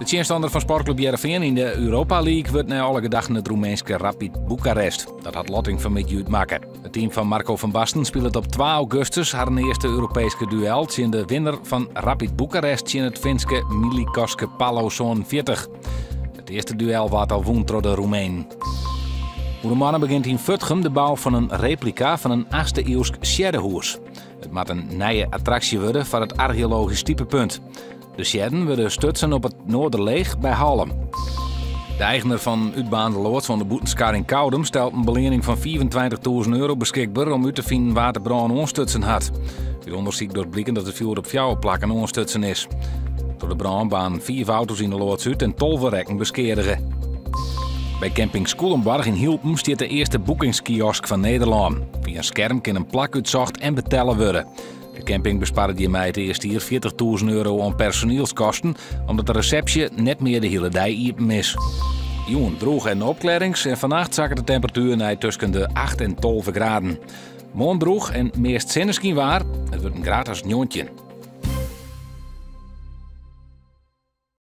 tsjinstanner fan Sportklup Hearrenfean yn de Europa League wurdt nei alle gedachten it Roemeenske Rapid Boekarest. Dat hat lotting fanmiddei útmakke. It team fan Marco van Basten spilet op 2 augustus harren earste Europeeske duel tsjin de winner fan Rapid Boekarest tsjin it Finske Myllykoski Pallo 47. It earste duel waard al wûn troch de Roemenen. Oer in moanne begjint yn Furdgum de bou fan in replika fan in achtste-iuwsk sjeddehûs. It moat in nije attraksje wurde foar it archeologysk stipepunt. De sjedden wurde stutsen op it Noarderleech by Hallum. De eigner fan útbaarnde loads oan de Bûtenskar yn Koudum stelt in beleanning fan 25.000 euro beskikber om út te finen wa't de brân oanstutsen hat. Ut ûndersyk docht bliken dat it fjoer op fjouwer plakken oanstutsen is. Troch de brân baarnden fiif auto's yn de loads út en 12 rekken beskeadige. By camping Skûlenboarch yn Hylpen stiet de earste boekingskiosk fan Nederlân. Fia in skerm kin in plak útsocht en betelle wurde. De camping besparret hjirmei it earste jier 40.000 euro oan personielskosten, omdat de resepsje net mear de hiele dei iepen is. Jûn drûch en opklearrings en fannacht sakket de temperatuer nei tusken de 8 en 12 graden. Moarn drûch en meast sinneskynwaar. It wurdt in graad as 19.